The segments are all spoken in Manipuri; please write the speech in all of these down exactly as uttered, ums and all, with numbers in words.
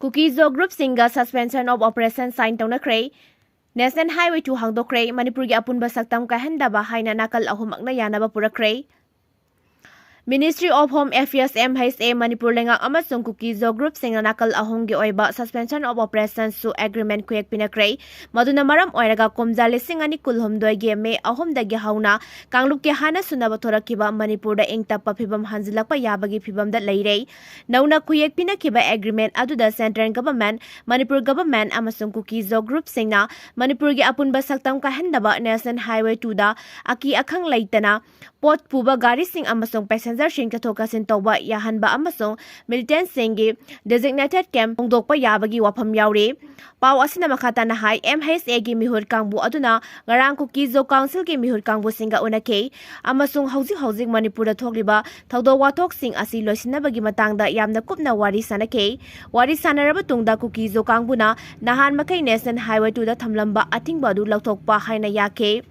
ꯀꯨꯀꯤ-ꯖꯣ ꯒ꯭ꯔꯨꯞꯁꯤꯡꯒ Suspension of Operation sign ꯇꯧꯅꯈ꯭ꯔꯦ꯫ National Highway two ꯍꯥꯡꯗꯣꯛꯈ꯭ꯔꯦ꯫ ꯃꯅꯤꯄꯨꯔꯒꯤ ꯑꯄꯨꯟꯕ ꯁꯛꯇꯝ ꯀꯥꯏꯍꯟꯗꯕ ꯍꯥꯏꯅ ꯅꯥꯀꯜ ꯑꯍꯨꯝꯃꯛꯅ ꯌꯥꯅꯕ ꯄꯨꯔꯛꯈ꯭ꯔꯦ꯫ Ministry of Home Affairs, M H A, Manipur ꯂꯩꯉꯥꯛ ꯑꯃꯁꯨꯡ ꯀꯨꯀꯤ-ꯖꯣ ꯒ꯭ꯔꯨꯞꯁꯤꯡꯅ ꯅꯥꯀꯜ ꯑꯍꯨꯝꯒꯤ ꯑꯣꯏꯕ Suspension of Operation ꯁꯨ agreement ꯈꯨꯌꯦꯛ ꯄꯤꯅꯈ꯭ꯔꯦ꯫ ꯃꯗꯨꯅ ꯃꯔꯝ ꯑꯣꯏꯔꯒ ꯀꯨꯝꯖꯥ ꯂꯤꯁꯤꯡ ꯑꯅꯤ ꯀꯨꯟꯍꯨꯝꯗꯣꯏꯒꯤ May ꯑꯍꯨꯝꯗꯒꯤ ꯍꯧꯅ ꯀꯥꯡꯂꯨꯞꯀꯤ ꯍꯥꯟꯅ ꯁꯨꯅꯕ ꯊꯣꯔꯛꯈꯤꯕ ꯃꯅꯤꯄꯨꯔꯗ ꯏꯪ ꯇꯞꯄ ꯐꯤꯕꯝ ꯍꯟꯖꯤꯜꯂꯛꯄ ꯌꯥꯕꯒꯤ ꯐꯤꯕꯝꯗ ꯂꯩꯔꯦ꯫ ꯅꯧꯅ ꯈꯨꯌꯦꯛ ꯄꯤꯅꯈꯤꯕ agreement ꯑꯗꯨꯗ Central Government, ꯃꯅꯤꯄꯨꯔ Government ꯑꯃꯁꯨꯡ ꯀꯨꯀꯤ-ꯖꯣ ꯒ꯭ꯔꯨꯞꯁꯤꯡꯅ ꯃꯅꯤꯄꯨꯔꯒꯤ ꯑꯄꯨꯟꯕ ꯁꯛꯇꯝ ꯀꯥꯏꯍꯟꯗꯕ National Highway two ꯗ ꯑꯀꯤ ꯑꯈꯪ ꯂꯩꯇꯅ ꯄꯣꯠ ꯄꯨꯕ ꯒꯥꯔꯤꯁꯤꯡ ꯑꯃꯁꯨꯡ passengerꯁꯤꯡ ꯆꯠꯊꯣꯛ ꯆꯠꯁꯤꯟ ꯇꯧꯕ ꯌꯥꯍꯟꯕ ꯑꯃꯁꯨꯡ militantꯁꯤꯡꯒꯤ designated camp ꯍꯣꯡꯗꯣꯛꯄ ꯌꯥꯕꯒꯤ ꯋꯥꯐꯝ ꯌꯥꯎꯔꯤ꯫ ꯄꯥꯎ ꯑꯁꯤꯅ ꯃꯈꯥ ꯇꯥꯅ ꯍꯥꯏ, M H A ꯒꯤ ꯃꯤꯍꯨꯠ ꯀꯥꯡꯕꯨ ꯑꯗꯨꯅ ꯉꯔꯥꯡ ꯀꯨꯀꯤ-ꯖꯣ Council ꯒꯤ ꯃꯤꯍꯨꯠ ꯀꯥꯡꯕꯨꯁꯤꯡꯒ ꯎꯅꯈꯤ ꯑꯃꯁꯨꯡ ꯍꯧꯖꯤꯛ ꯍꯧꯖꯤꯛ ꯃꯅꯤꯄꯨꯔꯗ ꯊꯣꯛꯂꯤꯕ ꯊꯧꯗꯣꯛ ꯋꯥꯊꯣꯛꯁꯤꯡ ꯑꯁꯤ ꯂꯣꯏꯁꯤꯟꯅꯕꯒꯤ ꯃꯇꯥꯡꯗ ꯌꯥꯝꯅ ꯀꯨꯞꯅ ꯋꯥꯔꯤ ꯁꯥꯅꯈꯤ꯫ ꯋꯥꯔꯤ ꯁꯥꯅꯔꯕ ꯇꯨꯡꯗ ꯀꯨꯀꯤ-ꯖꯣ ꯀꯥꯡꯕꯨꯅ ꯅꯍꯥꯟ ꯃꯈꯩ National Highway two ꯗ ꯊꯝꯂꯝꯕ ꯑꯊꯤꯡꯕ ꯑꯗꯨ ꯂꯧꯊꯣꯛꯄ ꯍꯥꯏꯅ ꯌꯥꯈꯤ꯫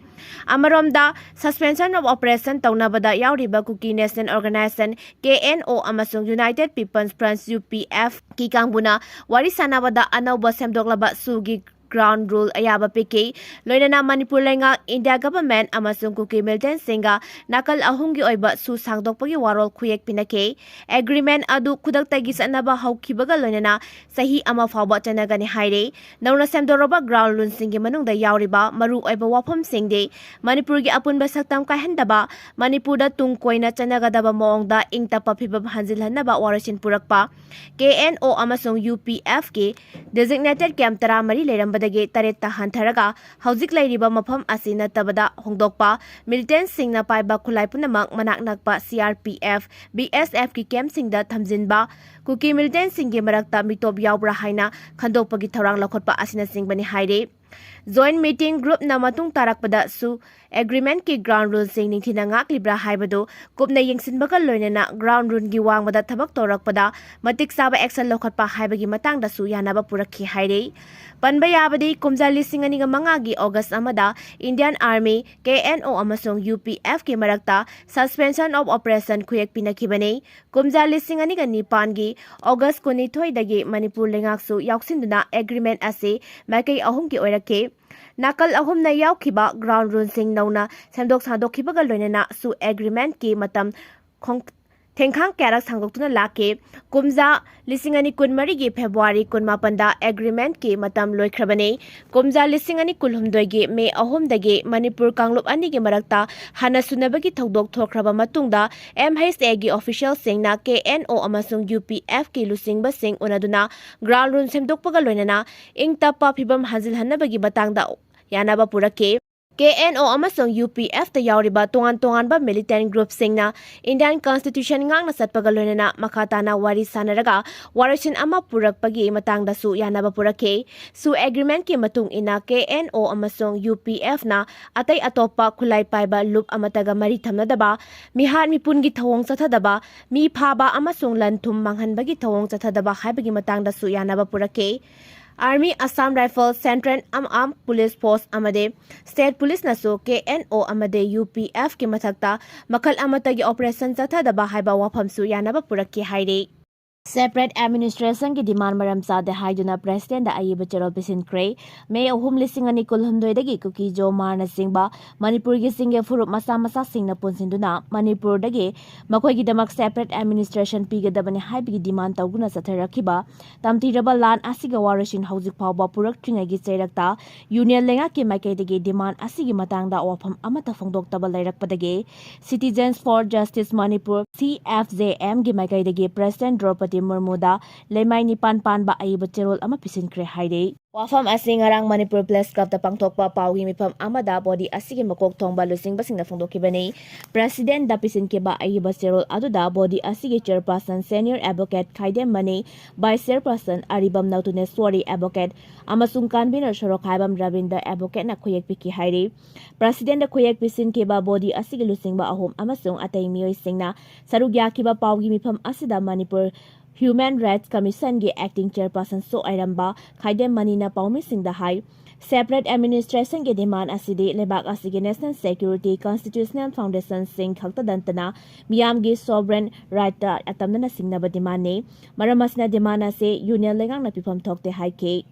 ꯑꯃꯔꯣꯝꯗ, Suspension of Operation ꯇꯧꯅꯕꯗ ꯌꯥꯎꯔꯤꯕ Kuki National Organization, K N O, ꯑꯃꯁꯨꯡ United People's Front, U P F, ꯀꯤ ꯀꯥꯡꯕꯨꯅ ꯋꯥꯔꯤ ꯁꯥꯅꯕꯗ ꯑꯅꯧꯕ ꯁꯦꯝꯗꯣꯛꯂꯕ ꯁꯨꯒꯤ ground rule ꯑꯌꯥꯕ ꯄꯤꯈꯤ꯫ ꯂꯣꯏꯅꯅ ꯃꯅꯤꯄꯨꯔ ꯂꯩꯉꯥꯛ, India Government ꯑꯃꯁꯨꯡ ꯀꯨꯀꯤ militantꯁꯤꯡꯒ ꯅꯥꯀꯜ ꯑꯍꯨꯝꯒꯤ ꯑꯣꯏꯕ ꯁꯨ ꯁꯥꯡꯗꯣꯛꯄꯒꯤ ꯋꯥꯔꯣꯜ ꯈꯨꯌꯦꯛ ꯄꯤꯅꯈꯤ꯫ Agreement ꯑꯗꯨ ꯈꯨꯗꯛꯇꯒꯤ ꯆꯠꯅꯕ ꯍꯧꯈꯤꯕꯒ ꯂꯣꯏꯅꯅ ꯆꯍꯤ ꯑꯃ ꯐꯥꯎꯕ ꯆꯠꯅꯒꯅꯤ ꯍꯥꯏꯔꯤ꯫ ꯅꯧꯅ ꯁꯦꯝꯗꯣꯔꯛꯄ ground ruleꯁꯤꯡꯒꯤ ꯃꯅꯨꯡꯗ ꯌꯥꯎꯔꯤꯕ ꯃꯔꯨꯑꯣꯏꯕ ꯋꯥꯐꯝꯁꯤꯡꯗꯤ ꯃꯅꯤꯄꯨꯔꯒꯤ ꯑꯄꯨꯟꯕ ꯁꯛꯇꯝ ꯀꯥꯏꯍꯟꯗꯕ, ꯃꯅꯤꯄꯨꯔꯗ ꯇꯨꯡ ꯀꯣꯏꯅ ꯆꯠꯅꯒꯗꯕ ꯃꯑꯣꯡꯗ ꯏꯪ ꯇꯞꯄ ꯐꯤꯕꯝ ꯍꯟꯖꯤꯜꯍꯟꯅꯕ ꯋꯥꯔꯣꯏꯁꯤꯟ ꯄꯨꯔꯛꯄ, K N O ꯑꯃꯁꯨꯡ U P F ꯀꯤ designated camp ꯇꯔꯥꯃꯔꯤ ꯂꯩꯔꯝꯕꯗꯒꯤ ꯇꯔꯦꯠꯇ ꯍꯟꯊꯔꯒ ꯍꯧꯖꯤꯛ ꯂꯩꯔꯤꯕ ꯃꯐꯝ ꯑꯁꯤ ꯅꯠꯇꯕꯗ ꯍꯣꯡꯗꯣꯛꯄ, militantꯁꯤꯡꯅ ꯄꯥꯏꯕ ꯈꯨꯠꯂꯥꯏ ꯄꯨꯝꯅꯃꯛ ꯃꯅꯥꯛ ꯅꯛꯄ C R P F, B S F ꯀꯤ campꯁꯤꯡꯗ ꯊꯝꯖꯤꯟꯕ, ꯀꯨꯀꯤ militantꯁꯤꯡꯒꯤ ꯃꯔꯛꯇ ꯃꯤꯇꯣꯞ ꯌꯥꯎꯕ꯭ꯔꯥ ꯍꯥꯏꯅ ꯈꯟꯗꯣꯛꯄꯒꯤ ꯊꯧꯔꯥꯡ ꯂꯧꯈꯠꯄ ꯑꯁꯤꯅꯆꯤꯡꯕꯅꯤ ꯍꯥꯏꯔꯤ꯫ Joint meeting groupꯅ ꯃꯇꯨꯡ ꯇꯥꯔꯛꯄꯗꯁꯨ agreementꯀꯤ ground ruleꯁꯤꯡ ꯅꯤꯡꯊꯤꯅ ꯉꯥꯛꯂꯤꯕ꯭ꯔꯥ ꯍꯥꯏꯕꯗꯨ ꯀꯨꯞꯅ ꯌꯦꯡꯁꯤꯟꯕꯒ ꯂꯣꯏꯅꯅ ground ruleꯒꯤ ꯋꯥꯡꯃꯗ ꯊꯕꯛ ꯇꯧꯔꯛꯄꯗ ꯃꯇꯤꯛ ꯆꯥꯕ action ꯂꯧꯈꯠꯄ ꯍꯥꯏꯕꯒꯤ ꯃꯇꯥꯡꯗꯁꯨ ꯌꯥꯅꯕ ꯄꯨꯔꯛꯈꯤ ꯍꯥꯏꯔꯤ꯫ ꯄꯟꯕ ꯌꯥꯕꯗꯤ, ꯀꯨꯝꯖꯥ ꯂꯤꯁꯤꯡ ꯑꯅꯤꯒ ꯃꯉꯥꯒꯤ August ꯑꯃꯗ Indian Army, K N O ꯑꯃꯁꯨꯡ U P Fꯀꯤ ꯃꯔꯛꯇ suspension of operation ꯈꯨꯌꯦꯛ ꯄꯤꯅꯈꯤꯕꯅꯤ꯫ ꯀꯨꯝꯖꯥ ꯂꯤꯁꯤꯡ ꯑꯅꯤꯒ ꯅꯤꯄꯥꯟꯒꯤ August ꯀꯨꯟꯅꯤꯊꯣꯏꯗꯒꯤ ꯃꯅꯤꯄꯨꯔ ꯂꯩꯉꯥꯛꯁꯨ ꯌꯥꯎꯁꯤꯟꯗꯨꯅ agreement ꯑꯁꯤ ꯃꯥꯏꯀꯩ ꯑꯍꯨꯝꯒꯤ ꯑꯣꯏꯔꯛꯈꯤ꯫ ꯅꯥꯀꯜ ꯑꯍꯨꯝꯅ ꯌꯥꯎꯈꯤꯕ ground ruleꯁꯤꯡ ꯅꯧꯅ ꯁꯦꯝꯗꯣꯛ ꯁꯥꯗꯣꯛꯈꯤꯕꯒ ꯂꯣꯏꯅꯅꯁꯨ agreementꯀꯤ ꯃꯇꯝ ꯈꯣꯡ-, ꯊꯦꯡꯈꯥꯡ ꯀꯌꯥꯔꯛ ꯁꯥꯡꯗꯣꯛꯇꯨꯅ ꯂꯥꯛꯈꯤ꯫ ꯀꯨꯝꯖꯥ ꯂꯤꯁꯤꯡ ꯑꯅꯤ ꯀꯨꯟꯃꯔꯤꯒꯤ February ꯀꯨꯟꯃꯥꯄꯟꯗ agreementꯀꯤ ꯃꯇꯝ ꯂꯣꯏꯈ꯭ꯔꯕꯅꯤ꯫ ꯀꯨꯝꯖꯥ ꯂꯤꯁꯤꯡ ꯑꯅꯤ ꯀꯨꯟꯍꯨꯝꯗꯣꯏꯒꯤ May ꯑꯍꯨꯝꯗꯒꯤ ꯃꯅꯤꯄꯨꯔ ꯀꯥꯡꯂꯨꯞ ꯑꯅꯤꯒꯤ ꯃꯔꯛꯇ ꯍꯟꯅ ꯁꯨꯅꯕꯒꯤ ꯊꯧꯗꯣꯛ ꯊꯣꯛꯈ꯭ꯔꯕ ꯃꯇꯨꯡꯗ, M H Aꯒꯤ officialꯁꯤꯡꯅ K N O ꯑꯃꯁꯨꯡ U P Fꯀꯤ ꯂꯨꯆꯤꯡꯕꯁꯤꯡ ꯎꯅꯗꯨꯅ ground rule ꯁꯦꯝꯗꯣꯛꯄꯒ ꯂꯣꯏꯅꯅ ꯏꯪ ꯇꯞꯄ ꯐꯤꯕꯝ ꯍꯟꯖꯤꯜꯍꯟꯅꯕꯒꯤ ꯃꯇꯥꯡꯗ ꯌꯥꯅꯕ ꯄꯨꯔꯛꯈꯤ꯫ K N O ꯑꯃꯁꯨꯡ U P Fꯇ ꯌꯥꯎꯔꯤꯕ ꯇꯣꯉꯥꯟ ꯇꯣꯉꯥꯟꯕ militant groupꯁꯤꯡꯅ Indian Constitution ꯉꯥꯛꯅ ꯆꯠꯄꯒ ꯂꯣꯏꯅꯅ ꯃꯈꯥ ꯇꯥꯅ ꯋꯥꯔꯤ ꯁꯥꯟꯅꯔꯒ ꯋꯥꯔꯣꯏꯁꯤꯟ ꯑꯃ ꯄꯨꯔꯛꯄꯒꯤ ꯃꯇꯥꯡꯗꯁꯨ ꯌꯥꯅꯕ ꯄꯨꯔꯛꯈꯤ꯫ ꯁꯨ agreementꯀꯤ ꯃꯇꯨꯡ ꯏꯟꯅ K N O ꯑꯃꯁꯨꯡ U P Fꯅ ꯑꯇꯩ ꯑꯇꯣꯞꯄ ꯈꯨꯠꯂꯥꯏ ꯄꯥꯏꯕ ꯂꯨꯞ ꯑꯃꯠꯇꯒ ꯃꯔꯤ ꯊꯝꯅꯗꯕ, ꯃꯤꯍꯥꯠ ꯃꯤꯄꯨꯟꯒꯤ ꯊꯧꯑꯣꯡ ꯆꯠꯊꯗꯕ, ꯃꯤ ꯐꯥꯕ ꯑꯃꯁꯨꯡ ꯂꯟ ꯊꯨꯝ ꯃꯥꯡꯍꯟꯕꯒꯤ ꯊꯧꯑꯣꯡ ꯆꯠꯊꯗꯕ ꯍꯥꯏꯕꯒꯤ ꯃꯇꯥꯡꯗꯁꯨ ꯌꯥꯅꯕ ꯄꯨꯔꯛꯈꯤ꯫ Army, Assam Rifles, Central Armed, Armed Police Force ꯑꯃꯗꯤ State Policeꯅꯁꯨ K N O ꯑꯃꯗꯤ U P Fꯀꯤ ꯃꯊꯛꯇ ꯃꯈꯜ ꯑꯃꯠꯇꯒꯤ operation ꯆꯠꯊꯗꯕ ꯍꯥꯏꯕ ꯋꯥꯐꯝꯁꯨ ꯌꯥꯅꯕ ꯄꯨꯔꯛꯈꯤ ꯍꯥꯏꯔꯤ꯫ Separate administrationꯒꯤ demand ꯃꯔꯝ ꯆꯥꯗꯦ ꯍꯥꯏꯗꯨꯅ Presidentꯗ ꯑꯏꯕ ꯆꯦꯔꯣꯜ ꯄꯤꯁꯤꯟꯈ꯭ꯔꯦ꯫ May ꯑꯍꯨꯝ, ꯂꯤꯁꯤꯡ ꯑꯅꯤ ꯀꯨꯟꯍꯨꯝꯗꯣꯏꯗꯒꯤ ꯀꯨꯀꯤ-ꯖꯣ, ꯍꯃꯔꯅꯆꯤꯡꯕ ꯃꯅꯤꯄꯨꯔꯒꯤ ꯆꯤꯡꯒꯤ ꯐꯨꯔꯨꯞ ꯃꯆꯥ ꯃꯆꯥꯁꯤꯡꯅ ꯄꯨꯟꯁꯤꯟꯗꯨꯅ ꯃꯅꯤꯄꯨꯔꯗꯒꯤ ꯃꯈꯣꯏꯒꯤꯗꯃꯛ separate administration ꯄꯤꯒꯗꯕꯅꯤ ꯍꯥꯏꯕꯒꯤ demand ꯇꯧꯗꯨꯅ ꯆꯠꯊꯔꯛꯈꯤꯕ ꯇꯝꯊꯤꯔꯕ ꯂꯥꯟ ꯑꯁꯤꯒꯤ ꯋꯥꯔꯣꯏꯁꯤꯟ ꯍꯧꯖꯤꯛ ꯐꯥꯎꯕ ꯄꯨꯔꯛꯇ꯭ꯔꯤꯉꯩꯒꯤ ꯆꯩꯔꯛꯇ Union ꯂꯩꯉꯥꯛꯀꯤ ꯃꯥꯏꯀꯩꯗꯒꯤ demand ꯑꯁꯤꯒꯤ ꯃꯇꯥꯡꯗ ꯋꯥꯐꯝ ꯑꯃꯠꯇ ꯐꯣꯡꯗꯣꯛꯇꯕ ꯂꯩꯔꯛꯄꯗꯒꯤ Citizens for Justice Manipur, C F J Mꯒꯤ ꯃꯥꯏꯀꯩꯗꯒꯤ President ꯗ꯭ꯔꯧꯄꯗꯤ ꯃꯨꯔꯃꯨꯗ ꯂꯩꯃꯥꯏ ꯅꯤꯄꯥꯟ ꯄꯥꯟꯕ ꯑꯏꯕ ꯆꯦꯔꯣꯜ ꯑꯃ ꯄꯤꯁꯤꯟꯈ꯭ꯔꯦ ꯍꯥꯏꯔꯤ꯫ ꯋꯥꯐꯝ ꯑꯁꯤ ꯉꯔꯥꯡ ꯃꯅꯤꯄꯨꯔ ꯄ꯭ꯔꯦꯁ ꯀ꯭ꯂꯕꯇ ꯄꯥꯡꯊꯣꯛꯄ ꯄꯥꯎꯒꯤ ꯃꯤꯐꯝ ꯑꯃꯗ ꯕꯣꯗꯤ ꯑꯁꯤꯒꯤ ꯃꯀꯣꯛ ꯊꯣꯡꯕ ꯂꯨꯆꯤꯡꯕꯁꯤꯡꯅ ꯐꯣꯡꯗꯣꯛꯈꯤꯕꯅꯤ꯫ ꯄ꯭ꯔꯦꯁꯤꯗꯦꯟꯠꯗ ꯄꯤꯁꯤꯟꯈꯤꯕ ꯑꯏꯕ ꯆꯦꯔꯣꯜ ꯑꯗꯨꯗ ꯕꯣꯗꯤ ꯑꯁꯤꯒꯤ ꯆꯦꯌꯔꯄꯔꯁꯟ ꯁꯦꯅꯤꯌꯔ ꯑꯦꯗꯚꯣꯀꯦꯠ ꯈꯥꯏꯗꯦꯝ ꯃꯅꯤ, ꯚꯥꯏꯁ ꯆꯦꯌꯔꯄꯔꯁꯟ ꯑꯔꯤꯕꯝ ꯅꯧꯇꯨꯅꯦꯁ꯭ꯋꯔꯤ ꯑꯦꯗꯚꯣꯀꯦꯠ ꯑꯃꯁꯨꯡ ꯀꯟꯚꯤꯅꯔ ꯁꯣꯔꯣꯛꯈꯥꯏꯕꯝ ꯔꯕꯤꯟꯗ꯭ꯔ ꯑꯦꯗꯚꯣꯀꯦꯠꯅ ꯈꯨꯌꯦꯛ ꯄꯤꯈꯤ ꯍꯥꯏꯔꯤ꯫ ꯄ꯭ꯔꯦꯁꯤꯗꯦꯟꯠꯗ ꯈꯨꯌꯦꯛ ꯄꯤꯁꯤꯟꯈꯤꯕ ꯕꯣꯗꯤ ꯑꯁꯤꯒꯤ ꯂꯨꯆꯤꯡꯕ ꯑꯍꯨꯝ ꯑꯃꯁꯨꯡ ꯑꯇꯩ ꯃꯤꯑꯣꯏꯁꯤꯡꯅ ꯁꯔꯨꯛ ꯌꯥꯈꯤꯕ ꯄꯥꯎꯒꯤ ꯃꯤꯐꯝ ꯑꯁꯤꯗ ꯃꯅꯤꯄꯨꯔ ꯍ꯭ꯌꯨꯃꯦꯟ ꯔꯥꯏꯠꯁ ꯀꯃꯤꯁꯟꯒꯤ ꯑꯦꯛꯇꯤꯡ ꯆꯦꯌꯔꯄꯔꯁꯟꯁꯨ ꯑꯣꯏꯔꯝꯕ ꯈꯥꯏꯗꯦꯝ ꯃꯅꯤꯅ ꯄꯥꯎꯃꯤꯁꯤꯡꯗ ꯍꯥꯏ, ꯁꯦꯄꯔꯦꯠ ꯑꯦꯗꯃꯤꯅꯤꯁꯇ꯭ꯔꯦꯁꯟꯒꯤ ꯗꯤꯃꯥꯟ ꯑꯁꯤꯗꯤ ꯂꯩꯕꯥꯛ ꯑꯁꯤꯒꯤ ꯅꯦꯁꯅꯦꯜ ꯁꯦꯀ꯭ꯌꯨꯔꯤꯇꯤ, ꯀꯟꯁꯇꯤꯇ꯭ꯌꯨꯁꯅꯦꯜ ꯐꯥꯎꯟꯗꯦꯁꯟꯁꯤꯡ ꯈꯛꯇ ꯅꯠꯇꯅ ꯃꯤꯌꯥꯝꯒꯤ ꯁꯣꯚꯔꯦꯟ ꯔꯥꯏꯠꯇ ꯑꯇꯝꯅꯅ ꯁꯤꯡꯅꯕ ꯗꯤꯃꯥꯟꯅꯤ꯫ ꯃꯔꯝ ꯑꯁꯤꯅ ꯗꯤꯃꯥꯟ ꯑꯁꯤ ꯌꯨꯅꯤꯌꯟ ꯂꯩꯉꯥꯛꯅ ꯄꯤꯐꯝ ꯊꯣꯛꯇꯦ ꯍꯥꯏꯈꯤ꯫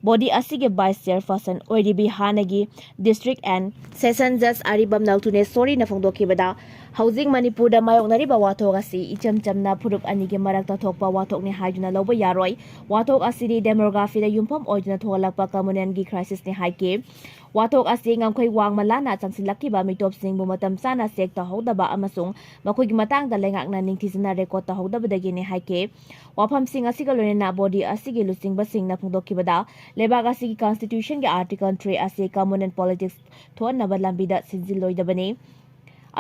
ꯕꯣꯗꯤ ꯑꯁꯤꯒꯤ ꯚꯥꯏꯁ ꯆꯦꯌꯔꯄꯔꯁꯟ ꯑꯣꯏꯔꯤꯕꯤ ꯍꯥꯟꯅꯒꯤ ꯗꯤꯁꯇ꯭ꯔꯤꯛ ꯑꯦꯟ ꯁꯦꯁꯟ ꯖꯖ ꯑꯔꯤꯕꯝ ꯅꯧꯇꯨꯅꯦꯁ꯭ꯋꯔꯤꯅ ꯐꯣꯡꯗꯣꯛꯈꯤꯕꯗ, ꯍꯧꯖꯤꯛ ꯃꯅꯤꯄꯨꯔꯗ ꯃꯥꯌꯣꯛꯅꯔꯤꯕ ꯋꯥꯊꯣꯛ ꯑꯁꯤ ꯏꯆꯝ ꯆꯝꯅ ꯐꯨꯔꯨꯞ ꯑꯅꯤꯒꯤ ꯃꯔꯛꯇ ꯊꯣꯛꯄ ꯋꯥꯊꯣꯛꯅꯤ ꯍꯥꯏꯗꯨꯅ ꯂꯧꯕ ꯌꯥꯔꯣꯏ꯫ ꯋꯥꯊꯣꯛ ꯑꯁꯤꯗꯤ ꯗꯦꯃꯣꯒ꯭ꯔꯥꯐꯤꯗ ꯌꯨꯝꯐꯝ ꯑꯣꯏꯗꯨꯅ ꯊꯣꯛꯍꯜꯂꯛꯄ ꯀꯝꯃꯨꯅꯦꯜꯒꯤ ꯀ꯭ꯔꯥꯏꯁꯤꯁꯅꯤ ꯍꯥꯏꯈꯤ꯫ ꯋꯥꯊꯣꯛ ꯑꯁꯤ ꯉꯝꯈꯩ ꯋꯥꯡꯃ ꯂꯥꯟꯅ ꯆꯪꯁꯤꯜꯂꯛꯈꯤꯕ ꯃꯤꯇꯣꯞꯁꯤꯡꯕꯨ ꯃꯇꯝ ꯆꯥꯅ ꯆꯦꯛ ꯇꯧꯍꯧꯗꯕ ꯑꯃꯁꯨꯡ ꯃꯈꯣꯏꯒꯤ ꯃꯇꯥꯡꯗ ꯂꯩꯉꯥꯛꯅ ꯅꯤꯡꯊꯤꯖꯅ ꯔꯦꯀꯣꯔꯗ ꯇꯧꯍꯧꯗꯕꯗꯒꯤꯅꯤ ꯍꯥꯏꯈꯤ꯫ ꯋꯥꯐꯝꯁꯤꯡ ꯑꯁꯤꯒ ꯂꯣꯏꯅꯅ ꯕꯣꯗꯤ ꯑꯁꯤꯒꯤ ꯂꯨꯆꯤꯡꯕꯁꯤꯡꯅ ꯐꯣꯡꯗꯣꯛꯈꯤꯕꯗ, ꯂꯩꯕꯥꯛ ꯑꯁꯤꯒꯤ ꯀꯟꯁꯇꯤꯇ꯭ꯌꯨꯁꯟꯒꯤ ꯑꯥꯔꯇꯤꯀꯜ ꯊ꯭ꯔꯤ ꯑꯁꯤ ꯀꯝꯃꯨꯅꯦꯜ ꯄꯣꯂꯤꯇꯤꯛꯁ ꯊꯣꯛꯍꯟꯅꯕ ꯂꯝꯕꯤꯗ ꯁꯤꯟꯖꯤꯜꯂꯣꯏꯗꯕꯅꯤ꯫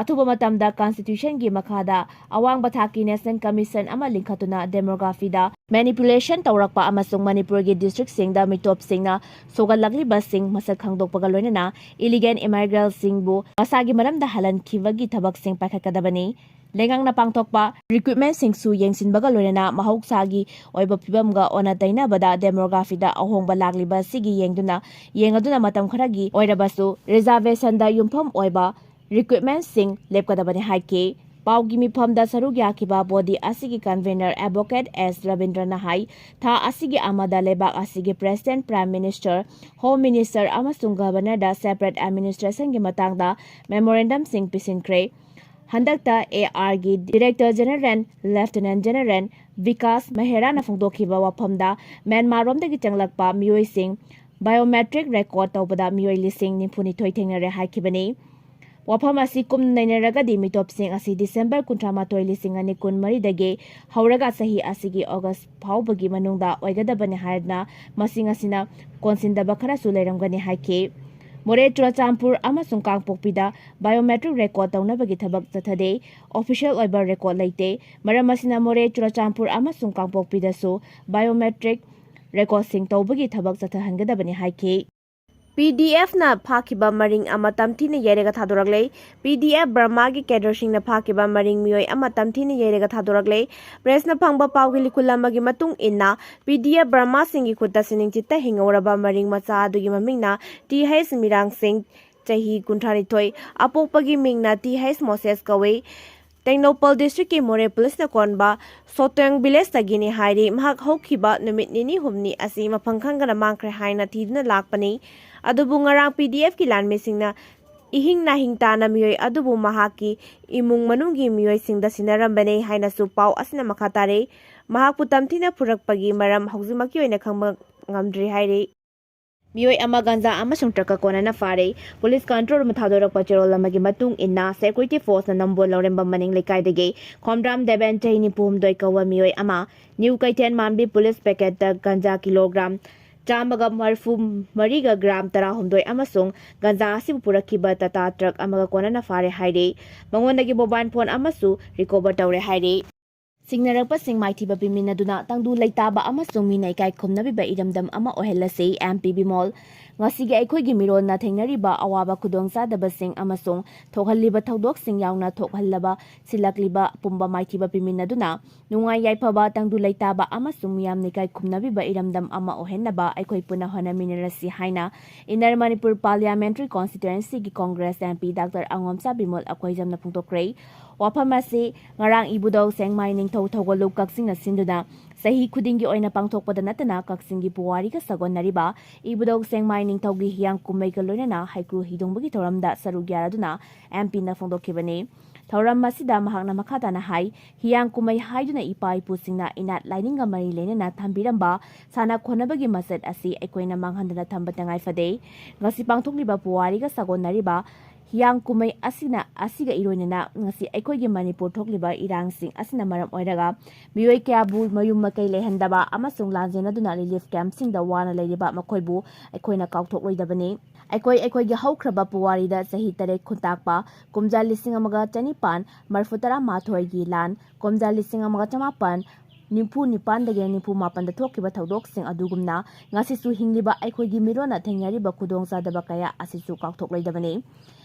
ꯑꯊꯨꯕ ꯃꯇꯝꯗ ꯀꯟꯁꯇꯤꯇ꯭ꯌꯨꯁꯟꯒꯤ ꯃꯈꯥꯗ ꯑꯋꯥꯡꯕ ꯊꯥꯛꯀꯤ ꯅꯦꯁꯅꯦꯜ ꯀꯃꯤꯁꯟ ꯑꯃ ꯂꯤꯡꯈꯠꯇꯨꯅ ꯗꯦꯃꯣꯒ꯭ꯔꯥꯐꯤꯗ ꯃꯦꯅꯤꯄꯨꯂꯦꯁꯟ ꯇꯧꯔꯛꯄ ꯑꯃꯁꯨꯡ ꯃꯅꯤꯄꯨꯔꯒꯤ ꯗꯤꯁꯇ꯭ꯔꯤꯛꯁꯤꯡꯗ ꯃꯤꯇꯣꯞꯁꯤꯡꯅ ꯁꯧꯒꯠꯂꯛꯂꯤꯕꯁꯤꯡ ꯃꯁꯛ ꯈꯪꯗꯣꯛꯄꯒ ꯂꯣꯏꯅꯅ ꯏꯂꯤꯒꯦꯜ ꯏꯃꯥꯏꯒ꯭ꯔꯦꯟꯠꯁꯤꯡꯕꯨ ꯃꯁꯥꯒꯤ ꯃꯔꯝꯗ ꯍꯜꯍꯟꯈꯤꯕꯒꯤ ꯊꯕꯛꯁꯤꯡ ꯄꯥꯏꯈꯠꯀꯗꯕꯅꯤ꯫ ꯂꯩꯉꯥꯛꯅ ꯄꯥꯡꯊꯣꯛꯄ ꯔꯤꯀ꯭ꯔꯨꯠꯃꯦꯟꯠꯁꯤꯡꯁꯨ ꯌꯦꯡꯁꯤꯟꯕꯒ ꯂꯣꯏꯅꯅ ꯃꯍꯧꯁꯥꯒꯤ ꯑꯣꯏꯕ ꯐꯤꯕꯝꯒ ꯑꯣꯟꯅ ꯇꯩꯅꯕꯗ ꯗꯦꯃꯣꯒ꯭ꯔꯥꯐꯤꯗ ꯑꯍꯣꯡꯕ ꯂꯥꯛꯂꯤꯕ ꯑꯁꯤꯒꯤ ꯌꯦꯡꯗꯨꯅ, ꯌꯦꯡꯂꯗꯨꯅ ꯃꯇꯝ ꯈꯔꯒꯤ ꯑꯣꯏꯔꯕꯁꯨ ꯔꯤꯖꯥꯔꯕꯦꯁꯟꯗ ꯌꯨꯝꯐꯝ ꯑꯣꯏꯕ ꯔꯤꯀ꯭ꯔꯨꯠꯃꯦꯟꯠꯁꯤꯡ ꯂꯦꯞꯀꯗꯕꯅꯤ ꯍꯥꯏꯈꯤ꯫ ꯄꯥꯎꯒꯤ ꯃꯤꯐꯝꯗ ꯁꯔꯨꯛ ꯌꯥꯈꯤꯕ ꯕꯣꯗꯤ ꯑꯁꯤꯒꯤ ꯀꯟꯚꯦꯅꯔ ꯑꯦꯗꯚꯣꯀꯦꯠ ꯑꯦꯁ ꯔꯕꯤꯟꯗ꯭ꯔꯅ ꯍꯥꯏ, ꯊꯥ ꯑꯁꯤꯒꯤ ꯑꯃꯗ ꯂꯩꯕꯥꯛ ꯑꯁꯤꯒꯤ president, prime minister, home minister ꯑꯃꯁꯨꯡ ꯒꯚꯔꯅꯔꯗ ꯁꯦꯄꯔꯦꯠ ꯑꯦꯗꯃꯤꯅꯤꯁꯇ꯭ꯔꯦꯁꯟꯒꯤ ꯃꯇꯥꯡꯗ ꯃꯦꯃꯣꯔꯦꯟꯗꯝꯁꯤꯡ ꯄꯤꯁꯤꯟꯈ꯭ꯔꯦ꯫ ꯍꯟꯗꯛꯇ ꯑꯦ ꯑꯥꯔꯒꯤ ꯗꯤꯔꯦꯛꯇꯔ ꯖꯦꯅꯔꯦꯜ, ꯂꯦꯐꯇꯤꯅꯦꯟꯠ ꯖꯦꯅꯔꯦꯜ ꯕꯤꯀꯥꯁ ꯃꯦꯍꯔꯥꯅ ꯐꯣꯡꯗꯣꯛꯈꯤꯕ ꯋꯥꯐꯝꯗ, ꯃ꯭ꯌꯥꯟꯃꯥꯔꯔꯣꯝꯗꯒꯤ ꯆꯪꯂꯛꯄ ꯃꯤꯑꯣꯏꯁꯤꯡ ꯕꯥꯏꯑꯣꯃꯦꯇ꯭ꯔꯤꯛ ꯔꯦꯀꯣꯔꯗ ꯇꯧꯕꯗ ꯃꯤꯑꯣꯏ ꯂꯤꯁꯤꯡ ꯅꯤꯐꯨ ꯅꯤꯊꯣꯏ ꯊꯦꯡꯅꯔꯦ ꯍꯥꯏꯈꯤꯕꯅꯤ꯫ ꯋꯥꯐꯝ ꯑꯁꯤ ꯀꯨꯞꯅ ꯅꯩꯅꯔꯒꯗꯤ, ꯃꯤꯇꯣꯞꯁꯤꯡ ꯑꯁꯤ ꯗꯤꯁꯦꯝꯕꯔ ꯀꯨꯟꯊ꯭ꯔꯥ ꯃꯥꯊꯣꯏ, ꯂꯤꯁꯤꯡ ꯑꯅꯤ ꯀꯨꯟ ꯃꯔꯤꯗꯒꯤ ꯍꯧꯔꯒ ꯆꯍꯤ ꯑꯁꯤꯒꯤ ꯑꯣꯒꯁ ꯐꯥꯎꯕꯒꯤ ꯃꯅꯨꯡꯗ ꯑꯣꯏꯒꯗꯕꯅꯤ ꯍꯥꯏꯗꯨꯅ ꯃꯁꯤꯡ ꯑꯁꯤꯅ ꯀꯣꯟꯁꯤꯟꯗꯕ ꯈꯔꯁꯨ ꯂꯩꯔꯝꯒꯅꯤ ꯍꯥꯏꯈꯤ꯫ ꯃꯣꯔꯦ, ꯆꯨꯔꯆꯥꯟꯄꯨꯔ ꯑꯃꯁꯨꯡ ꯀꯥꯡꯄꯣꯛꯄꯤꯗ biometric record ꯇꯧꯅꯕꯒꯤ ꯊꯕꯛ ꯆꯠꯊꯗꯦ꯫ Official ꯑꯣꯏꯕ record ꯂꯩꯇꯦ꯫ ꯃꯔꯝ ꯑꯁꯤꯅ ꯃꯣꯔꯦ, ꯆꯨꯔꯆꯥꯟꯄꯨꯔ ꯑꯃꯁꯨꯡ ꯀꯥꯡꯄꯣꯛꯄꯤꯗꯁꯨ biometric recordꯁꯤꯡ ꯇꯧꯕꯒꯤ ꯊꯕꯛ ꯆꯠꯊꯍꯟꯒꯗꯕꯅꯤ ꯍꯥꯏꯈꯤ꯫ ꯄꯤ ꯗꯤ ꯑꯦꯐꯅ ꯐꯥꯈꯤꯕ ꯃꯔꯤꯡ ꯑꯃ ꯇꯝꯊꯤꯅ ꯌꯩꯔꯒ ꯊꯥꯗꯣꯔꯛꯂꯦ꯫ ꯄꯤ ꯗꯤ ꯑꯦꯐ ꯕꯔꯃꯥꯒꯤ cadreꯁꯤꯡꯅ ꯐꯥꯈꯤꯕ ꯃꯔꯤꯡ ꯃꯤꯑꯣꯏ ꯑꯃ ꯇꯝꯊꯤꯅ ꯌꯩꯔꯒ ꯊꯥꯗꯣꯔꯛꯂꯦ꯫ Pressꯅ ꯐꯪꯕ ꯄꯥꯎꯒꯤ ꯂꯤꯈꯨꯜ ꯑꯃꯒꯤ ꯃꯇꯨꯡ ꯏꯟꯅ, ꯄꯤ ꯗꯤ ꯑꯦꯐ ꯕꯔꯃꯥꯁꯤꯡꯒꯤ ꯈꯨꯠꯇ ꯁꯤꯅꯤꯡꯆꯤꯠꯇ ꯍꯤꯡꯍꯧꯔꯕ ꯃꯔꯤꯡ ꯃꯆꯥ ꯑꯗꯨꯒꯤ ꯃꯃꯤꯡꯅ ꯇꯤ ꯍꯩꯆ ꯃꯤꯔꯥꯡ ꯁꯤꯡ, ꯆꯍꯤ ꯀꯨꯟꯊ꯭ꯔꯥ ꯅꯤꯊꯣꯏ, ꯑꯄꯣꯛꯄꯒꯤ ꯃꯤꯡꯅ ꯇꯤ ꯍꯩꯆ ꯃꯣꯁꯦꯁ ꯀꯧꯏ꯫ ꯇꯦꯡꯅꯧꯄꯜ districtꯀꯤ ꯃꯣꯔꯦ ꯄꯨꯂꯤꯁꯅ ꯀꯣꯟꯕ ꯁꯣꯇꯣꯡ villageꯇꯒꯤꯅꯤ ꯍꯥꯏꯔꯤ꯫ ꯃꯍꯥꯛ ꯍꯧꯈꯤꯕ ꯅꯨꯃꯤꯠ ꯅꯤꯅꯤ ꯍꯨꯝꯅꯤ ꯑꯁꯤ ꯃꯐꯝ ꯈꯪꯗꯅ ꯃꯥꯡꯈ꯭ꯔꯦ ꯍꯥꯏꯅ ꯊꯤꯗꯨꯅ ꯂꯥꯛꯄꯅꯤ꯫ ꯑꯗꯨꯕꯨ ꯉꯔꯥꯡ ꯄꯤ ꯗꯤ ꯑꯦꯐꯀꯤ ꯂꯥꯟꯃꯤꯁꯤꯡꯅ ꯏꯍꯤꯡ ꯅꯥꯍꯤꯡ ꯇꯥꯅ ꯃꯤꯑꯣꯏ ꯑꯗꯨꯕꯨ ꯃꯍꯥꯛꯀꯤ ꯏꯃꯨꯡ ꯃꯅꯨꯡꯒꯤ ꯃꯤꯑꯣꯏꯁꯤꯡꯗ ꯁꯤꯟꯅꯔꯝꯕꯅꯤ ꯍꯥꯏꯅꯁꯨ ꯄꯥꯎ ꯑꯁꯤꯅ ꯃꯈꯥ ꯇꯥꯔꯦ꯫ ꯃꯍꯥꯛꯄꯨ ꯇꯝꯊꯤꯅ ꯐꯨꯔꯛꯄꯒꯤ ꯃꯔꯝ ꯍꯧꯖꯤꯛꯃꯛꯀꯤ ꯑꯣꯏꯅ ꯈꯪꯕ ꯉꯝꯗ꯭ꯔꯤ ꯍꯥꯏꯔꯤ꯫ ꯃꯤꯑꯣꯏ ꯑꯃ ꯒꯟꯖꯥ ꯑꯃꯁꯨꯡ ꯇ꯭ꯔꯛꯀ ꯀꯣꯟꯅꯅ ꯐꯥꯔꯦ꯫ Police control roomꯅ ꯊꯥꯗꯣꯔꯛꯄ ꯆꯦꯔꯣꯜ ꯑꯃꯒꯤ ꯃꯇꯨꯡ ꯏꯟꯅ, security forceꯅ ꯅꯝꯕꯣꯜ ꯂꯧꯔꯦꯝꯕꯝ ꯃꯅꯤꯡ ꯂꯩꯀꯥꯏꯗꯒꯤ ꯈꯣꯝꯗ꯭ꯔꯥꯝ ꯗꯦꯕꯦꯟ, ꯆꯍꯤ ꯅꯤꯐꯨ ꯍꯨꯝꯗꯣꯏ ꯀꯧꯕ ꯃꯤꯑꯣꯏ ꯑꯃ ꯅ꯭ꯌꯨ ꯀꯩꯊꯦꯜ ꯃꯥꯟꯕꯤ police pocketꯇ ꯒꯟꯖꯥ kilogram ꯆꯥꯝꯃꯒ ꯃꯔꯤꯐꯨ ꯃꯔꯤꯒ gram ꯇꯔꯥꯍꯨꯝꯗꯣꯏ ꯑꯃꯁꯨꯡ ꯒꯟꯖꯥ ꯑꯁꯤꯕꯨ ꯄꯨꯔꯛꯈꯤꯕ ꯇꯥꯇꯥ ꯇ꯭ꯔꯛ ꯑꯃꯒ ꯀꯣꯟꯅꯅ ꯐꯥꯔꯦ ꯍꯥꯏꯔꯤ꯫ ꯃꯉꯣꯟꯗꯒꯤ mobile phone ꯑꯃꯁꯨ recover ꯇꯧꯔꯦ ꯍꯥꯏꯔꯤ꯫ ꯁꯤꯡꯅꯔꯛꯄꯁꯤꯡ ꯃꯥꯏꯊꯤꯕ ꯄꯤꯃꯤꯟꯅꯗꯨꯅ ꯇꯪꯗꯨ ꯂꯩꯇꯥꯕ ꯑꯃꯁꯨꯡ ꯃꯤꯅ ꯏꯀꯥꯏ ꯈꯨꯝꯅꯕꯤꯕ ꯏꯔꯝꯗꯝ ꯑꯃ ꯑꯣꯏꯍꯜꯂꯁꯤ, ꯑꯦꯝ ꯄꯤ ꯕꯤꯃꯣꯜ꯫ ꯉꯁꯤꯒꯤ ꯑꯩꯈꯣꯏꯒꯤ ꯃꯤꯔꯣꯜꯅ ꯊꯦꯡꯅꯔꯤꯕ ꯑꯋꯥꯕ ꯈꯨꯗꯣꯡꯆꯥꯗꯕꯁꯤꯡ ꯑꯃꯁꯨꯡ ꯊꯣꯛꯍꯜꯂꯤꯕ ꯊꯧꯗꯣꯛꯁꯤꯡ ꯌꯥꯎꯅ ꯊꯣꯛꯍꯜꯂꯕ ꯁꯤꯜꯂꯛꯂꯤꯕ ꯄꯨꯝꯕ ꯃꯥꯏꯊꯤꯕ ꯄꯤꯃꯤꯟꯅꯗꯨꯅ ꯅꯨꯡꯉꯥꯏ ꯌꯥꯏꯐꯕ, ꯇꯪꯗꯨ ꯂꯩꯇꯥꯕ ꯑꯃꯁꯨꯡ ꯃꯤꯌꯥꯝꯅ ꯏꯀꯥꯏ ꯈꯨꯝꯅꯕꯤꯕ ꯏꯔꯝꯗꯝ ꯑꯃ ꯑꯣꯏꯍꯟꯅꯕ ꯑꯩꯈꯣꯏ ꯄꯨꯟꯅ ꯍꯣꯠꯅꯃꯤꯟꯅꯔꯁꯤ ꯍꯥꯏꯅ Inner Manipur Parliamentary Constituencyꯒꯤ Congress M P Doctor ꯑꯉꯣꯝꯆꯥ Bimol ꯑꯩꯈꯣꯏꯖꯝꯅ ꯐꯣꯡꯗꯣꯛꯈ꯭ꯔꯦ꯫ ꯋꯥꯐꯝ ꯑꯁꯤ ꯉꯔꯥꯡ ꯏꯕꯨꯙꯧ ꯁꯦꯡꯃꯥꯏ ꯅꯤꯡꯊꯧ ꯊꯧꯒꯜꯂꯨ ꯀꯛꯆꯤꯡꯅ ꯁꯤꯟꯗꯨꯅ ꯆꯍꯤ ꯈꯨꯗꯤꯡꯒꯤ ꯑꯣꯏꯅ ꯄꯥꯡꯊꯣꯛꯄꯗ ꯅꯠꯇꯅ ꯀꯛꯆꯤꯡꯒꯤ ꯄꯨꯋꯥꯔꯤꯒ ꯁꯥꯒꯣꯟꯅꯔꯤꯕ ꯏꯕꯨꯙꯧ ꯁꯦꯡꯃꯥꯏ ꯅꯤꯡꯊꯧꯒꯤ ꯍꯤꯌꯥꯡ ꯀꯨꯝꯍꯩꯒ ꯂꯣꯏꯅꯅ ꯍꯩꯀ꯭ꯔꯨ ꯍꯤꯗꯣꯡꯕꯒꯤ ꯊꯧꯔꯝꯗ ꯁꯔꯨꯛ ꯌꯥꯔꯗꯨꯅ M Pꯅ ꯐꯣꯡꯗꯣꯛꯈꯤꯕꯅꯤ꯫ ꯊꯧꯔꯝ ꯑꯁꯤꯗ ꯃꯍꯥꯛꯅ ꯃꯈꯥ ꯇꯥꯅ ꯍꯥꯏ, ꯍꯤꯌꯥꯡ ꯀꯨꯝꯍꯩ ꯍꯥꯏꯗꯨꯅ ꯏꯄꯥ ꯏꯄꯨꯁꯤꯡꯅ ꯏꯅꯥꯠ ꯂꯥꯏꯅꯤꯡꯒ ꯃꯔꯤ ꯂꯩꯅꯅ ꯊꯝꯕꯤꯔꯝꯕ ꯁꯥꯟꯅ ꯈꯣꯠꯅꯕꯒꯤ ꯃꯆꯠ ꯑꯁꯤ ꯑꯩꯈꯣꯏꯅ ꯃꯥꯡꯍꯟꯗꯅ ꯊꯝꯕ ꯇꯉꯥꯏ ꯐꯗꯦ꯫ ꯉꯁꯤ ꯄꯥꯡꯊꯣꯛꯂꯤꯕ ꯄꯨꯋꯥꯔꯤꯒ ꯁꯥꯒꯣꯟꯅꯔꯤꯕ ꯍꯤꯌꯥꯡ ꯀꯨꯝꯍꯩ ꯑꯁꯤꯅ, ꯑꯁꯤꯒ ꯏꯔꯣꯏꯅꯅ ꯉꯁꯤ ꯑꯩꯈꯣꯏꯒꯤ ꯃꯅꯤꯄꯨꯔ ꯊꯣꯛꯂꯤꯕ ꯏꯔꯥꯡꯁꯤꯡ ꯑꯁꯤꯅ ꯃꯔꯝ ꯑꯣꯏꯔꯒ ꯃꯤꯑꯣꯏ ꯀꯌꯥꯕꯨ ꯃꯌꯨꯝ ꯃꯀꯩ ꯂꯩꯍꯟꯗꯕ ꯑꯃꯁꯨꯡ ꯂꯥꯟꯖꯦꯟꯅꯗꯨꯅ relief campꯁꯤꯡꯗ ꯋꯥꯅ ꯂꯩꯔꯤꯕ ꯃꯈꯣꯏꯕꯨ ꯑꯩꯈꯣꯏꯅ ꯀꯥꯎꯊꯣꯛꯂꯣꯏꯗꯕꯅꯤ꯫ ꯑꯩꯈꯣꯏ ꯑꯩꯈꯣꯏꯒꯤ ꯍꯧꯈ꯭ꯔꯕ ꯄꯨꯋꯥꯔꯤꯗ ꯆꯍꯤ ꯇꯔꯦꯠ ꯈꯨꯟꯇꯥꯛꯄ ꯀꯨꯝꯖꯥ ꯂꯤꯁꯤꯡ ꯑꯃꯒ ꯆꯅꯤꯄꯥꯟ ꯃꯔꯤꯐꯨ ꯇꯔꯥ ꯃꯥꯊꯣꯏꯒꯤ ꯂꯥꯟ, ꯀꯨꯝꯖꯥ ꯂꯤꯁꯤꯡ ꯑꯃꯒ ꯆꯃꯥꯄꯟ ꯅꯤꯐꯨ ꯅꯤꯄꯥꯟꯗꯒꯤ ꯅꯤꯐꯨ ꯃꯥꯄꯟꯗ ꯊꯣꯛꯈꯤꯕ ꯊꯧꯗꯣꯛꯁꯤꯡ ꯑꯗꯨꯒꯨꯝꯅ ꯉꯁꯤꯁꯨ ꯍꯤꯡꯂꯤꯕ ꯑꯩꯈꯣꯏꯒꯤ ꯃꯤꯔꯣꯟꯅ ꯊꯦꯡꯅꯔꯤꯕ ꯈꯨꯗꯣꯡꯆꯥꯗꯕ ꯀꯌꯥ ꯑꯁꯤꯁꯨ ꯀꯥꯎꯊꯣꯛꯂꯣꯏꯗꯕꯅꯤ꯫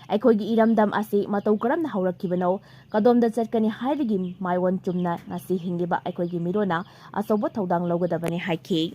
ꯑꯩꯈꯣꯏꯒꯤ ꯏꯔꯝꯗꯝ ꯑꯁꯤ ꯃꯇꯧ ꯀꯔꯝꯅ ꯍꯧꯔꯛꯈꯤꯕꯅꯣ, ꯀꯗꯣꯝꯗ ꯆꯠꯀꯅꯤ ꯍꯥꯏꯕꯒꯤ ꯃꯥꯏꯑꯣꯟ ꯆꯨꯝꯅ ꯉꯁꯤ ꯍꯤꯡꯂꯤꯕ ꯑꯩꯈꯣꯏꯒꯤ ꯃꯤꯔꯣꯟꯅ ꯑꯆꯧꯕ ꯊꯧꯗꯥꯡ ꯂꯧꯒꯗꯕꯅꯤ ꯍꯥꯏꯈꯤ꯫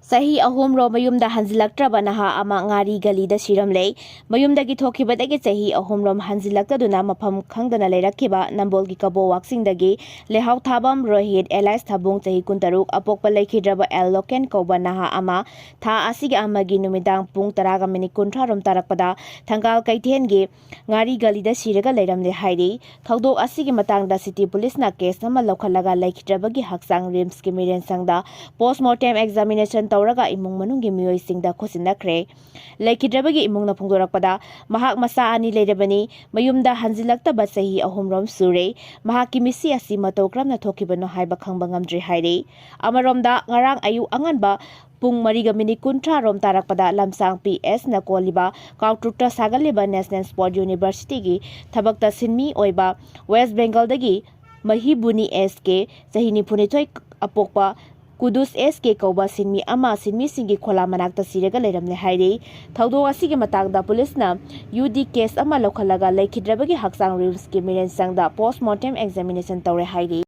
ꯆꯍꯤ ꯑꯍꯨꯝꯔꯣꯝ ꯃꯌꯨꯝꯗ ꯍꯟꯖꯤꯜꯂꯛꯇ꯭ꯔꯕ ꯅꯍꯥ ꯑꯃ ꯉꯥꯔꯤ ꯒꯂꯤꯗ ꯁꯤꯔꯝꯂꯦ꯫ ꯃꯌꯨꯝꯗꯒꯤ ꯊꯣꯛꯈꯤꯕꯗꯒꯤ ꯆꯍꯤ ꯑꯍꯨꯝꯔꯣꯝ ꯍꯟꯖꯤꯜꯂꯛꯇꯗꯨꯅ ꯃꯐꯝ ꯈꯪꯗꯅ ꯂꯩꯔꯛꯈꯤꯕ ꯅꯝꯕꯣꯜꯒꯤ ꯀꯕꯣꯋꯥꯛꯁꯤꯡꯗꯒꯤ ꯂꯩꯍꯥꯎ ꯊꯥꯕꯝ ꯔꯣꯍꯤꯠ ꯑꯦꯂꯥꯏꯁ ꯊꯥꯕꯨꯡ ꯆꯍꯤ ꯀꯨꯟꯇꯔꯨꯛ ꯑꯄꯣꯛꯄ ꯂꯩꯈꯤꯗ꯭ꯔꯕ ꯑꯦꯜ ꯂꯣꯀꯦꯟ ꯀꯧꯕ ꯅꯍꯥ ꯑꯃ ꯊꯥ ꯑꯁꯤꯒꯤ ꯑꯃꯒꯤ ꯅꯨꯃꯤꯗꯥꯡ ꯄꯨꯡ ꯇꯔꯥꯒ ꯃꯤꯅꯤꯠ ꯀꯨꯟꯊ꯭ꯔꯥꯔꯣꯝ ꯇꯥꯔꯛꯄꯗ ꯊꯪꯒꯥꯜ ꯀꯩꯊꯦꯜꯒꯤ ꯉꯥꯔꯤ ꯒꯂꯤꯗ ꯁꯤꯔꯒ ꯂꯩꯔꯝꯂꯦ ꯍꯥꯏꯔꯤ꯫ ꯊꯧꯗꯣꯛ ꯑꯁꯤꯒꯤ ꯃꯇꯥꯡꯗ city policeꯅ case ꯑꯃ ꯂꯧꯈꯠꯂꯒ ꯂꯩꯈꯤꯗ꯭ꯔꯕꯒꯤ ꯍꯛꯆꯥꯡ RIMSꯀꯤ ꯃꯤꯔꯦꯟꯁꯪꯗ postmortem examination ꯇꯧꯔꯒ ꯏꯃꯨꯡ ꯃꯅꯨꯡꯒꯤ ꯃꯤꯑꯣꯏꯁꯤꯡꯗ ꯈꯨꯠꯁꯤꯟꯅꯈ꯭ꯔꯦ꯫ ꯂꯩꯈꯤꯗ꯭ꯔꯕꯒꯤ ꯏꯃꯨꯡꯅ ꯐꯣꯡꯗꯣꯔꯛꯄꯗ, ꯃꯍꯥꯛ ꯃꯆꯥ ꯑꯅꯤ ꯂꯩꯔꯕꯅꯤ, ꯃꯌꯨꯝꯗ ꯍꯟꯖꯤꯜꯂꯛꯇꯕ ꯆꯍꯤ ꯑꯍꯨꯝꯔꯣꯝ ꯁꯨꯔꯦ꯫ ꯃꯍꯥꯛꯀꯤ ꯃꯤꯠꯁꯤ ꯑꯁꯤ ꯃꯇꯧ ꯀꯔꯝꯅ ꯊꯣꯛꯈꯤꯕꯅꯣ ꯍꯥꯏꯕ ꯈꯪꯕ ꯉꯝꯗ꯭ꯔꯤ ꯍꯥꯏꯔꯤ꯫ ꯑꯃꯔꯣꯝꯗ, ꯉꯔꯥꯡ ꯑꯌꯨꯛ ꯑꯉꯟꯕ ꯄꯨꯡ ꯃꯔꯤꯒ ꯃꯤꯅꯤꯠ ꯀꯨꯟꯊ꯭ꯔꯥꯔꯣꯝ ꯇꯥꯔꯛꯄꯗ ꯂꯝꯁꯥꯡ PS ꯅ ꯀꯣꯜꯂꯤꯕ ꯀꯥꯎꯇ꯭ꯔꯨꯛꯇ ꯁꯥꯒꯠꯂꯤꯕ National Sports Universityꯒꯤ ꯊꯕꯛꯇ ꯁꯤꯟꯃꯤ ꯑꯣꯏꯕ West Bengalꯗꯒꯤ ꯃꯍꯤꯕꯨꯅꯤ SK, ꯆꯍꯤ ꯅꯤꯐꯨꯅꯤꯊꯣꯏ ꯑꯄꯣꯛꯄ ꯀꯨꯗꯨꯁ SK ꯀꯧꯕ ꯁꯤꯟꯃꯤ ꯑꯃ ꯁꯤꯟꯃꯤꯁꯤꯡꯒꯤ ꯈꯣꯂꯥ ꯃꯅꯥꯛꯇ ꯁꯤꯔꯒ ꯂꯩꯔꯝꯂꯦ ꯍꯥꯏꯔꯤ꯫ ꯊꯧꯗꯣꯛ ꯑꯁꯤꯒꯤ ꯃꯇꯥꯡꯗ policeꯅ UD case ꯑꯃ ꯂꯧꯈꯠꯂꯒ ꯂꯩꯈꯤꯗ꯭ꯔꯕꯒꯤ ꯍꯛꯆꯥꯡ RIMSꯀꯤ ꯃꯤꯔꯦꯟꯁꯪꯗ postmortem examination ꯇꯧꯔꯦ ꯍꯥꯏꯔꯤ꯫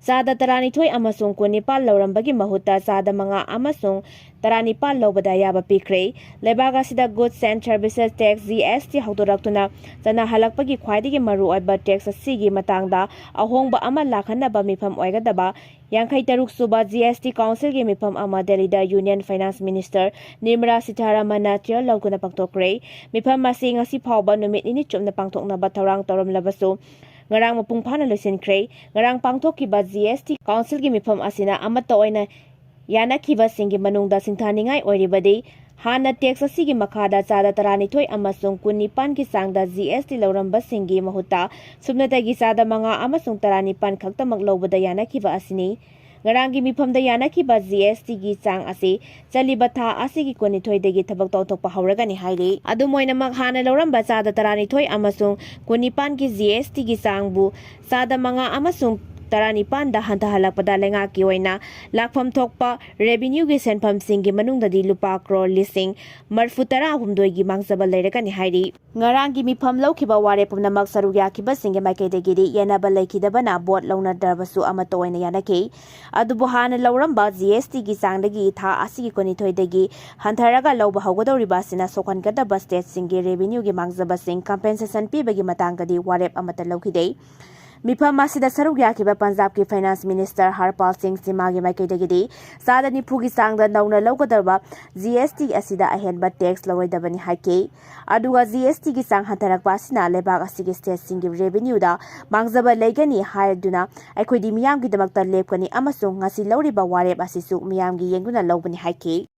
ꯆꯥꯗ ꯇꯔꯥꯅꯤꯊꯣꯏ ꯑꯃꯁꯨꯡ ꯀꯨꯟꯅꯤꯄꯥꯜ ꯂꯧꯔꯝꯕꯒꯤ ꯃꯍꯨꯠꯇ ꯆꯥꯗ ꯃꯉꯥ ꯑꯃꯁꯨꯡ ꯇꯔꯥꯅꯤꯄꯥꯜ ꯂꯧꯕꯗ ꯑꯌꯥꯕ ꯄꯤꯈ꯭ꯔꯦ꯫ ꯂꯩꯕꯥꯛ ꯑꯁꯤꯗ Goods and Services Tax, GST ꯍꯧꯗꯣꯔꯛꯇꯨꯅ ꯆꯠꯅꯍꯜꯂꯛꯄꯒꯤ ꯈ꯭ꯋꯥꯏꯗꯒꯤ ꯃꯔꯨꯑꯣꯏꯕ tax ꯑꯁꯤꯒꯤ ꯃꯇꯥꯡꯗ ꯑꯍꯣꯡꯕ ꯑꯃ ꯂꯥꯛꯍꯟꯅꯕ ꯃꯤꯐꯝ ꯑꯣꯏꯒꯗꯕ ꯌꯥꯡꯈꯩ ꯇꯔꯨꯛ ꯁꯨꯕ GST Councilꯒꯤ ꯃꯤꯐꯝ ꯑꯃ ꯗꯦꯜꯂꯤꯗ Union Finance Minister Nirmala ꯁꯤꯊꯥꯔꯥꯃꯟꯅ chair ꯂꯧꯗꯨꯅ ꯄꯥꯡꯊꯣꯛꯈ꯭ꯔꯦ꯫ ꯃꯤꯐꯝ ꯑꯁꯤ ꯉꯁꯤ ꯐꯥꯎꯕ ꯅꯨꯃꯤꯠ ꯅꯤꯅꯤ ꯆꯨꯞꯅ ꯄꯥꯡꯊꯣꯛꯅꯕ ꯊꯧꯔꯥꯡ ꯇꯧꯔꯝꯂꯕꯁꯨ, ꯉꯔꯥꯡ ꯃꯄꯨꯡ ꯐꯥꯅ ꯂꯣꯏꯁꯤꯟꯈ꯭ꯔꯦ꯫ ꯉꯔꯥꯡ ꯄꯥꯡꯊꯣꯛꯈꯤꯕ GST Councilꯒꯤ ꯃꯤꯐꯝ ꯑꯁꯤꯅ ꯑꯃꯠꯇ ꯑꯣꯏꯅ ꯌꯥꯅꯈꯤꯕꯁꯤꯡꯒꯤ ꯃꯅꯨꯡꯗ ꯁꯤꯡꯊꯥꯅꯤꯡꯉꯥꯏ ꯑꯣꯏꯔꯤꯕꯗꯤ, ꯍꯥꯟꯅ ꯇꯦꯛꯁ ꯑꯁꯤꯒꯤ ꯃꯈꯥꯗ ꯆꯥꯗ ꯇꯔꯥꯅꯤꯊꯣꯏ ꯑꯃꯁꯨꯡ ꯀꯨꯟꯅꯤꯄꯥꯟꯒꯤ ꯆꯥꯡꯗ ꯖꯤ ꯑꯦꯁ ꯇꯤ ꯂꯧꯔꯝꯕꯁꯤꯡꯒꯤ ꯃꯍꯨꯠꯇ ꯁꯨꯞꯅꯇꯒꯤ ꯆꯥꯗ ꯃꯉꯥ ꯑꯃꯁꯨꯡ ꯇꯔꯥꯅꯤꯄꯥꯟ ꯈꯛꯇꯃꯛ ꯂꯧꯕꯗ ꯌꯥꯅꯈꯤꯕ ꯑꯁꯤꯅꯤ꯫ ꯉꯔꯥꯡꯒꯤ ꯃꯤꯐꯝꯗ ꯌꯥꯅꯈꯤꯕ ꯖꯤ ꯑꯦꯁ ꯇꯤꯒꯤ ꯆꯥꯡ ꯑꯁꯤ ꯆꯠꯂꯤꯕ ꯊꯥ ꯑꯁꯤꯒꯤ ꯀꯨꯟꯅꯤꯊꯣꯏꯗꯒꯤ ꯊꯕꯛ ꯇꯧꯊꯣꯛꯄ ꯍꯧꯔꯒꯅꯤ ꯍꯥꯏꯔꯤ꯫ ꯑꯗꯨꯝ ꯑꯣꯏꯅꯃꯛ, ꯍꯥꯟꯅ ꯂꯧꯔꯝꯕ ꯆꯥꯗ ꯇꯔꯥꯅꯤꯊꯣꯏ ꯑꯃꯁꯨꯡ ꯀꯨꯟꯅꯤꯄꯥꯟꯒꯤ ꯖꯤ ꯑꯦꯁ ꯇꯤꯒꯤ ꯆꯥꯡꯕꯨ ꯆꯥꯗ ꯃꯉꯥ ꯑꯃꯁꯨꯡ ꯇꯔꯥꯅꯤꯄꯥꯟꯗ ꯍꯟꯊꯍꯜꯂꯛꯄꯗ ꯂꯩꯉꯥꯛꯀꯤ ꯑꯣꯏꯅ ꯂꯥꯛꯐꯝ ꯊꯣꯛꯄ revenue ꯒꯤ ꯁꯦꯟꯐꯝꯁꯤꯡꯒꯤ ꯃꯅꯨꯡꯗꯗꯤ ꯂꯨꯄꯥ ꯀ꯭ꯔꯣꯔ ꯂꯤꯁꯤꯡ ꯃꯔꯤꯐꯨ ꯇꯔꯥ ꯍꯨꯝꯗꯣꯏꯒꯤ ꯃꯥꯡꯖꯕ ꯂꯩꯔꯒꯅꯤ ꯍꯥꯏꯔꯤ꯫ ꯉꯔꯥꯡꯒꯤ ꯃꯤꯐꯝ ꯂꯧꯈꯤꯕ ꯋꯥꯔꯦꯞ ꯄꯨꯝꯅꯃꯛ ꯁꯔꯨꯛ ꯌꯥꯈꯤꯕꯁꯤꯡꯒꯤ ꯃꯥꯏꯀꯩꯗꯒꯤꯗꯤ ꯌꯦꯟꯅꯕ ꯂꯩꯈꯤꯗꯕꯅ ꯚꯣꯠ ꯂꯧꯅꯗ꯭ꯔꯕꯁꯨ ꯑꯃꯠꯇ ꯑꯣꯏꯅ ꯌꯥꯅꯈꯤ꯫ ꯑꯗꯨꯕꯨ ꯍꯥꯟꯅ ꯂꯧꯔꯝꯕ ꯖꯤ ꯑꯦꯁ ꯇꯤꯒꯤ ꯆꯥꯡꯗꯒꯤ ꯊꯥ ꯑꯁꯤꯒꯤ ꯀꯨꯟꯅꯤꯊꯣꯏꯗꯒꯤ ꯍꯟꯊꯔꯒ ꯂꯧꯕ ꯍꯧꯒꯗꯧꯔꯤꯕ ꯑꯁꯤꯅ ꯁꯣꯛꯍꯟꯒꯗꯕ state ꯁꯤꯡꯒꯤ revenue ꯒꯤ ꯃꯥꯡꯖꯕꯁꯤꯡ compensation ꯄꯤꯕꯒꯤ ꯃꯇꯥꯡꯗꯗꯤ ꯋꯥꯔꯦꯞ ꯑꯃꯠꯇ ꯂꯧꯈꯤꯗꯦ꯫ ꯃꯤꯐꯝ ꯑꯁꯤꯗ ꯁꯔꯨꯛ ꯌꯥꯈꯤꯕ ꯄꯟꯖꯥꯕꯀꯤ finance minister ꯍꯔꯄꯥꯜ ꯁꯤꯡ ꯆꯤꯃꯥꯒꯤ ꯃꯥꯏꯀꯩꯗꯒꯤꯗꯤ ꯆꯥꯗ ꯅꯤꯐꯨꯒꯤ ꯆꯥꯡꯗ ꯅꯧꯅ ꯂꯧꯒꯗꯕ ꯖꯤ ꯑꯦꯁ ꯇꯤ ꯑꯁꯤꯗ ꯑꯍꯦꯟꯕ tax ꯂꯧꯔꯣꯏꯗꯕꯅꯤ ꯍꯥꯏꯈꯤ꯫ ꯑꯗꯨꯒ ꯖꯤ ꯑꯦꯁ ꯇꯤꯒꯤ ꯆꯥꯡ ꯍꯟꯊꯔꯛꯄ ꯑꯁꯤꯅ ꯂꯩꯕꯥꯛ ꯑꯁꯤꯒꯤ state ꯁꯤꯡꯒꯤ revenue ꯗ ꯃꯥꯡꯖꯕ ꯂꯩꯒꯅꯤ ꯍꯥꯏꯗꯨꯅ ꯑꯩꯈꯣꯏꯗꯤ ꯃꯤꯌꯥꯝꯒꯤꯗꯃꯛꯇ ꯂꯦꯞꯀꯅꯤ ꯑꯃꯁꯨꯡ ꯉꯁꯤ ꯂꯧꯔꯤꯕ ꯋꯥꯔꯦꯞ ꯑꯁꯤꯁꯨ ꯃꯤꯌꯥꯝꯒꯤ ꯌꯦꯡꯗꯨꯅ ꯂꯧꯕꯅꯤ ꯍꯥꯏꯈꯤ꯫